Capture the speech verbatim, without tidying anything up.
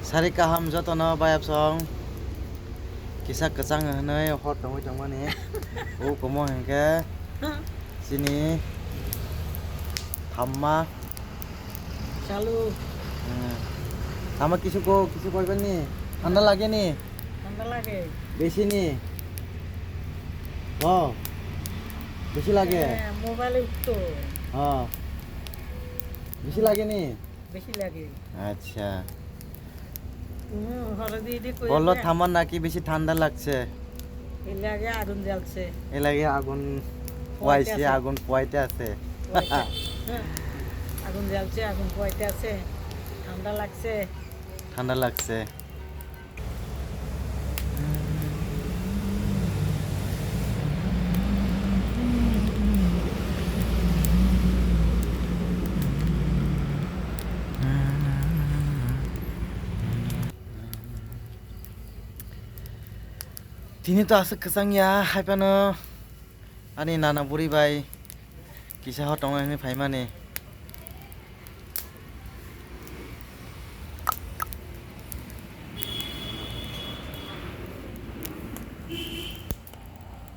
Sari kaham jotono bayapsong. Kisa kwchang hwnwi hor tongwi tongmani. O komo hinkhe chini thamma. Chalu. Hmm. Thamma kisu ko, kisu koibani. Thanda lageni? Thanda lage. Besi ni? Oh. Besi lage? Eh, mobile utto. Oh. Besi lageni? Besi lage. Acha. Hmm, horodi di koi. Bolo thamma naki besi thanda lagse? Elage agun jalse. Elage agun poaite waise, ase. Agun poaite ase. Poaite. Hmm. Agun jalse, agun poaite ase. Thanda lagse. Thanda lagse. Tini to aswk kwchang ya, hai phano ani nana buri bai kisa hor tongo hwnwi phaimani.